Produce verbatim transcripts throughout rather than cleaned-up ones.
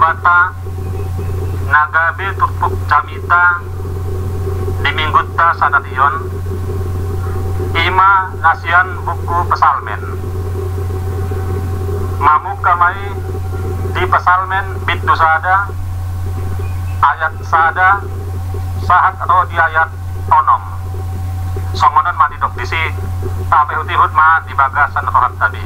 Debata na gabe turpuk jamita di Minggunta sadari on, i ma na sian buku Psalmen. Mamungka ma i di Psalmen bindu sada, ayat sada, sahat ro di ayat onom. Songon on ma didok disi, tapaihut-ihut ma di bagasan rohanta be.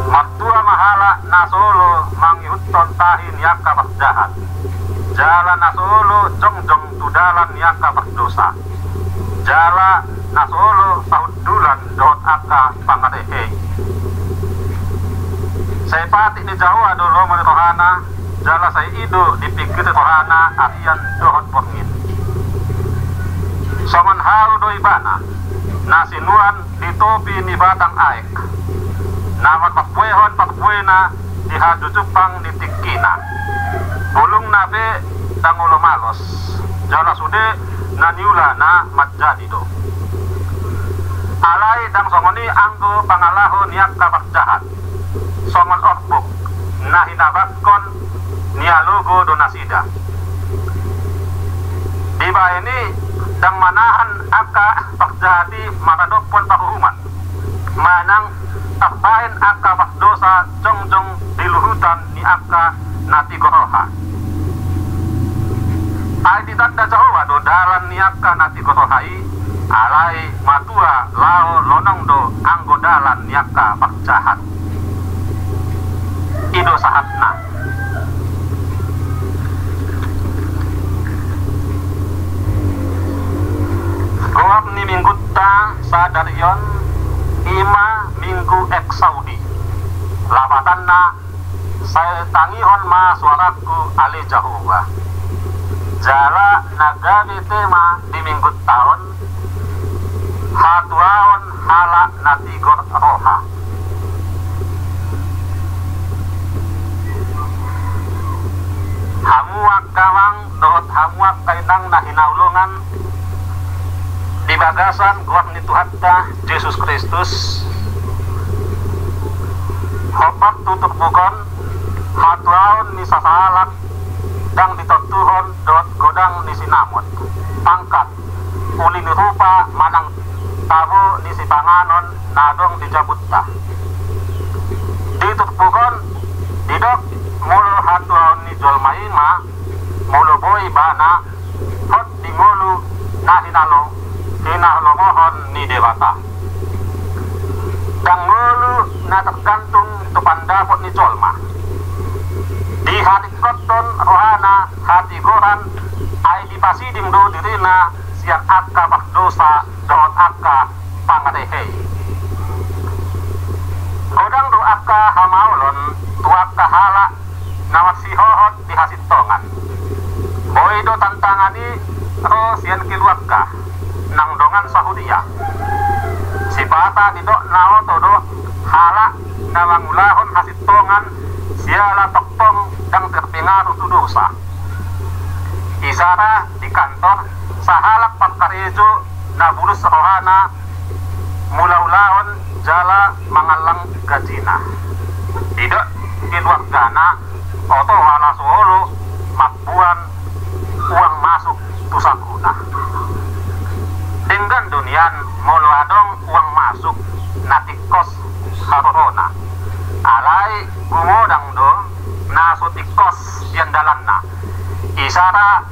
Martua ma halak na so olo mangihuthon tahi ni angka parjahat, jala na so olo jongjong tu dalan ni angka pardosa, jala na so olo sahundulan dohot angka pangarehei. Sai patik ni Jahowa do lomo ni rohana, jala sai i do dipingkiri rohana arian dohot borngin. Songon hau do ibana, na sinuan di topi ni batang aek, na marparbuehon parbuena di hajujumpang ni tingkina. Bulungna pe ndang olo malos, jala sude na niulana manjadi do. Alai ndang songon i anggo pangalaho ni angka parjahat, songon orbuk na hinabakkon ni alogo do nasida. Dibahen i ndang manahan angka parjahat i maradophon paruhuman, manang tarbahen angka pardosa jongjong di luhutan ni angka na tigor roha. Ai ditanda Jahowa do dalan ni angka na tigor roha i, alai matua laho lonong do anggo dalan ni angka parjahat. I do sahatna. Goar ni Minggunta sadari on i ma Minggu Exaudi. Lapatanna, sai tangihon ma suarangku ale Jahowa. Jala na gabe tema di Minggunta on, hatuaon halak na tigor roha. Hamu angka amang dohot hamu angka inang na hinaholongan di bagasan goar ni Tuhanta Jesus Kristus, hombar tu turpuk on hatuaon ni sasahalak ndang ditontuhon dohot godang ni sinamot, pangkat, uli ni rupa manang tabo ni sipanganon na adong di jabunta. Di turpuk on didok molo hatuaon ni jolma i ma molo boi ibana hot di ngolu na hinalo-, hinaholongohon ni Debata. Ndang ngolu na tergantung tu pandapot ni jolma. Diharingkothon rohana hatigoran, ai dipasiding do dirina sian angka pardosa dohot angka pangarehei. Godang do angka hamaolon tu angka halak na marsihohot di hasintongan. Boi do tantangan i ro sian keluarga nang dongan sahuria. Sipata didok na oto do halak na mangulahon hasintongan siala tongtong ndang terpengaruh tu dosa. Isara di kantor, sahalak parkarejo na bulus rohana mula ulaon jala mangallang gajina. Didok keluargana, oto ala so olo mamboan uang masuk tu sakuna. Denggan do nian molo adong uang masuk na tingkos harorona. Alai gumodang do na so tingkos sian dalanna. Isara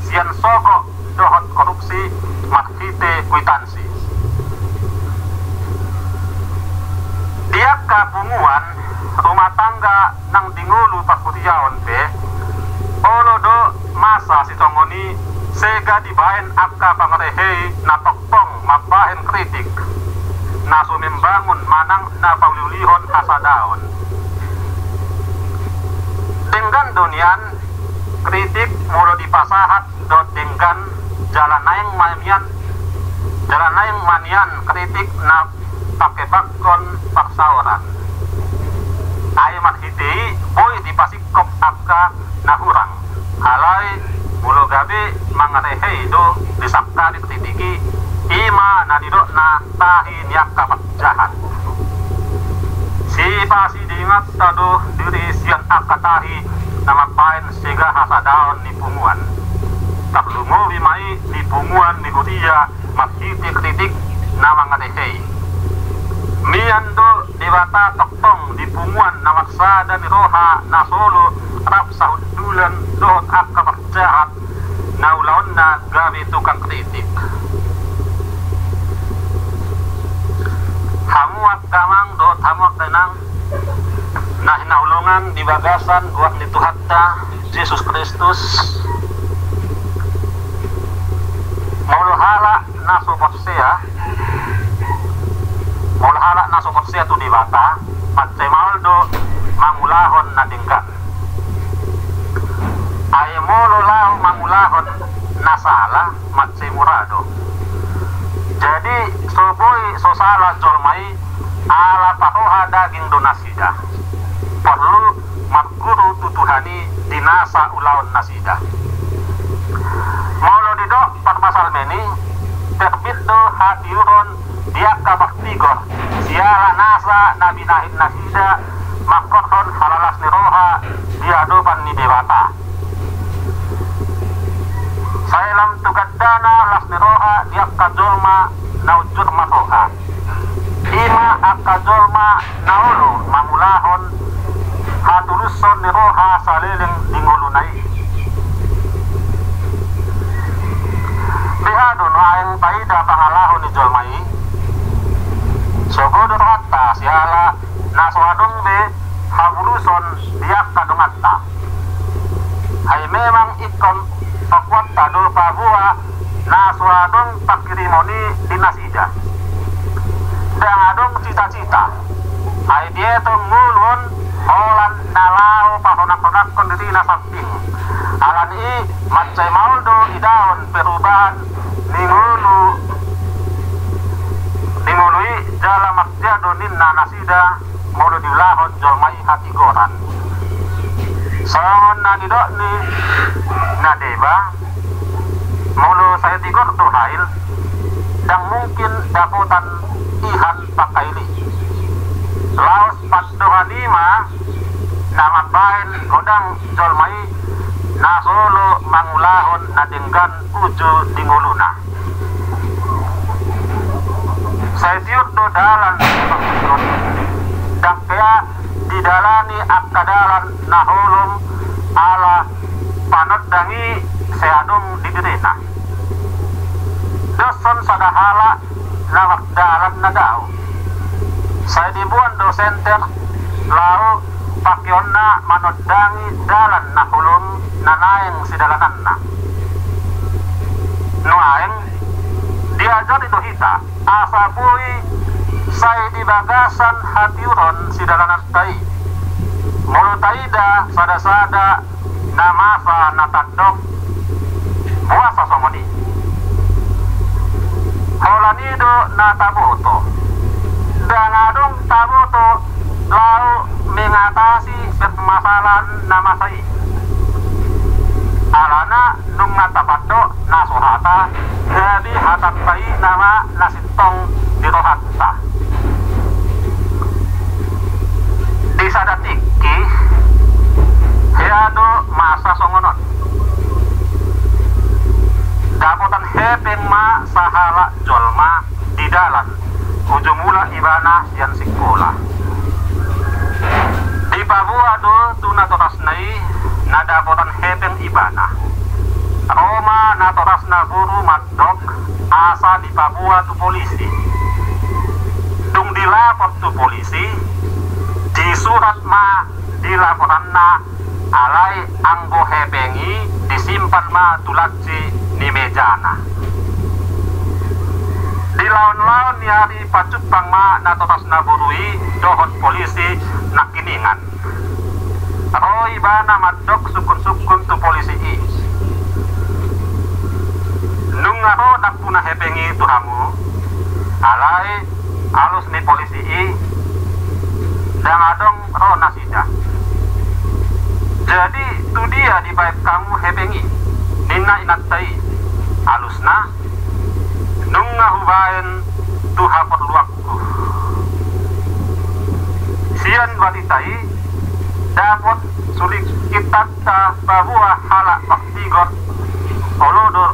sian sogok dohot korupsi marhite kuitansi. Di angka punguan rumah tangga nang di ngolu parhuriaon pe, olo do masa sisongon i sega dibaen angka pangarehei na tongtong mambahen kritik na so membangun manang na pauliulihon hasadaon. Denggan do nian kritik molo dipasahat dohot denggan, jala naeng ma nian, jala naeng ma nian kritik na pakebakkon parsaoran. Ai marhite i boi dipasingkop angka na hurang. Alai molo gabe mangarehei do disangkali kritik i, i ma na nidokna tahi ni angka parjahat. Dipasidinganta do diri sian angka tahi na mambaen sega hasadaon ni punguan. Tarlumobi ma i di punguan ni huria marhite kritik na mangarehei. Mian do Debata tongtong di punguan na marsada ni roha na solo rap sahundulan dohot angka parjahat na ulaonna gabe tukang kritik. Hamu angka amang dohot hamu angka inang na hinaholongan di bagasan goar ni Tuhanta Jesus Kristus, molo halak na so porsea, molo halak na so porsea tu Debata, mansai maol do mangulahon na denggan. Ai molo laho mangulahon na sala, mansai mura do. Jadi so boi so sala jolma i, ala paroha daging do nasida. Porlu marguru tu Tuhan i di nasa ulaon nasida. Molo didok parpsalmen i, terbit do hatiuron di angka partigor siala nasa na binahen nasida mangkorhon halalas ni roha di adopan ni Debata. Sai lam tu gandana las ni roha di angka jolma na unjur marroha. I ma angka jolma na olo mangulahon hatulushon ni roha saleleng di ngoluna i. Beha do nuaeng taida pangalaho ni jolma i? Sogo do rohanta siala na so adong be habulushon di angka donganta. Ai memang ingkon pakuanta do paboa na so adong panghirimon i di nasida. Ndang adong cita-cita. Ai dietong ngolu on holan na laho paronang-ronangkon dirina sambing. Alani i mansai maol do idaon perubahan ni ngolu, ni ngolu i jala marsea do ninna nasida molo diulahon jolma i hatigoran. Songon na nidok ni na deba, molo sai tigor do hail, ndang mungkin dapotan ihan panghail i. Laos pandohan i ma na mambaen godang jolma i na so olo mangulahon na denggan uju di ngoluna. Sai tiur do dalan, ndang hea didalani angka dalan na holom ala panondang i sai adong di dirina. Dos on sada halak na mardalan na dao. Sai diboan do senter laho pakeonna manondangi dalan na holom na naeng sidalananna. Nuaeng diajari do hita asa boi sai di bagasan hatiuron sidalananta i. Molo taida sada-sada na masa na tandok, boasa songon i? Holan i do na taboto. Ndang adong taboto laho mengatasi permasalahan na masa i. Alana nunga tapandok na so hata, gabe hatanta i nama na sintong di rohanta. Di sada tingki, hea do masa songon on. Dapotan hepeng ma sahalak jolma di dalan, uju mulak ibana sian sikola. Dipaboa do tu natorasna i na dapotan hepeng ibana. Ro ma natorasna boru mandok asa dipaboa tu polisi. Dung dilapor tu polisi, disurat ma di laporanna, alai anggo hepeng i disimpan ma tu lansi ni mejana. Di laon-laon ni ari pajumpang ma natorasna boru i dohot polisi nangkiningan. Ro ibana mandok sungkun-sungkun tu polisi i. Nunga ro nampuna hepeng i tu hamu, alai alus ni polisi i, ndang adong ro nasida. Jadi tu dia dibaen hamu hepeng i? Ninna inanta i. Alusna, nunga hubaen tu haporluanku. Si Hita i dapot sulik hita paboa halak partigor, olo do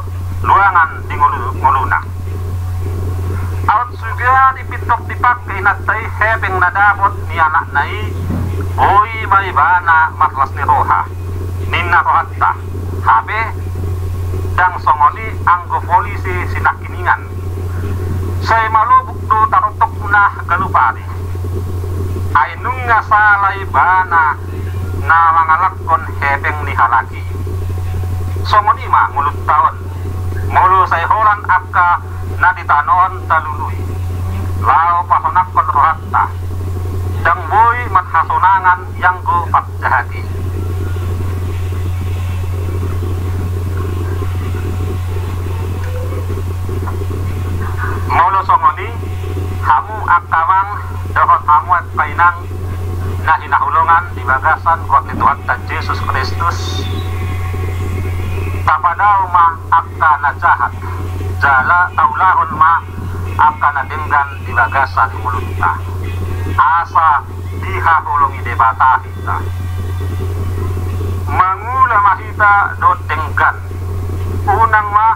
luangan di ngolu, ngoluna. Aut sude dipintor dipangke inanta i hepeng na dapot ni anakna i, boi ma ibana marlas ni roha, ninna rohanta. Hape ndang songon i anggo polisi sinangkiningan. Sai malobuk do tarotokna ganup ari. Ai nunga sala ibana na mangalakkon hepeng ni halak i. Songon i ma ngolunta on. Molo sai holan angka na di tano on talului, laho pasonangkon rohanta, ndang boi marhasonangan ianggo parjahat i. Molo songon i, hamu angka amang dohot hamu angka inang na hinaholongan di bagasan goar ni Tuhanta Jesus Kristus, tapadao ma angka na jahat, jala taulahon ma angka na denggan di bagasan ngolunta, asa dihaholongi Debata hita. Mangula ma hita dohot denggan, unang ma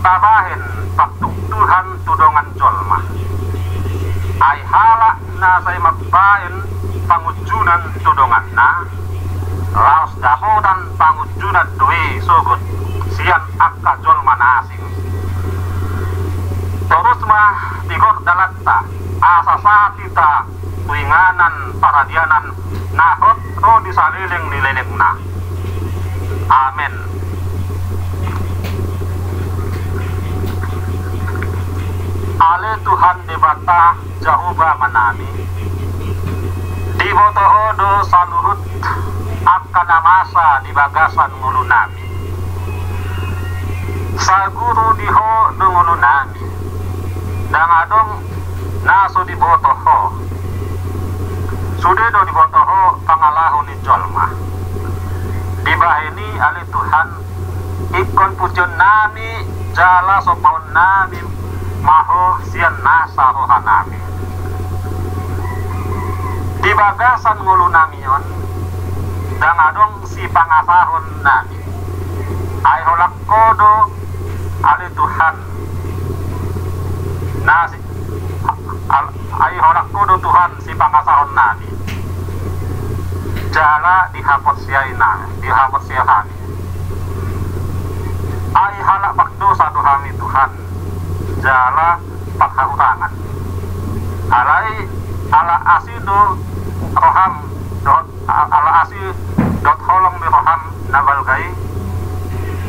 tabahen pantuktuhan tu dongan jolma. Ai halak na sai mambahen pangunjunan tu donganna, laos dapotan pangunjunan do i sogot sian angka jolma na asing. Torus ma tigor dalanta, asa sahat hita tu inganan paradianan na hot ro di saleleng ni lelengna. Amen. Ale Tuhan Debata Jahowa Amanami, diboto Ho do saluhut angka na masa di bagasan ngolunami. Saguru di Ho do ngolunami, ndang adong na so diboto Ho. Sude do diboto Ho pangalaho ni jolma. Dibahen i ale Tuhan, ingkon pujionnami jala sompaonnami ma Ho sian nasa rohanami. Di bagasan ngolunami on, ndang adong sipangasahonnami. Ai holan Ho do ale Tuhan, na si, al-, ai holan Ho do Tuhan sipangasahonnami. Jala dihaporseai na, dihaporseai hami. Ai halak pardosa do hami Tuhan, jala parhahurangan. Alai ala asi do roham dohot A-, ala asi dohot holong ni roham na balga i,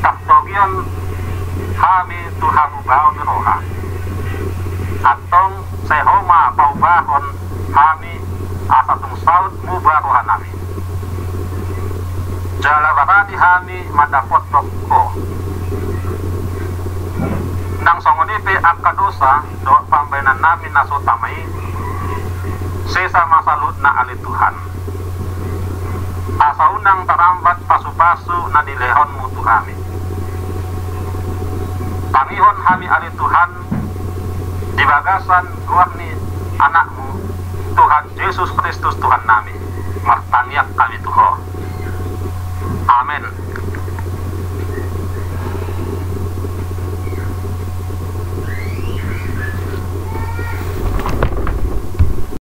tartogihon hami tu hamubaon ni roha. Antong sai Ho ma paubahon hami asa tung saut muba rohanami. Jala barani hami mandapothon Ho. Nang songon i pe angka dosa dohot pambahenannami na so tama i, sesa ma saluhutna ale Tuhan. Asa unang tarambat pasupasu na nilehonmu tu hami. Tangihon hami ale Tuhan, di bagasan goar ni Anakmu, Tuhan Jesus Kristus Tuhannami, martangiang hami tu Ho. Amen.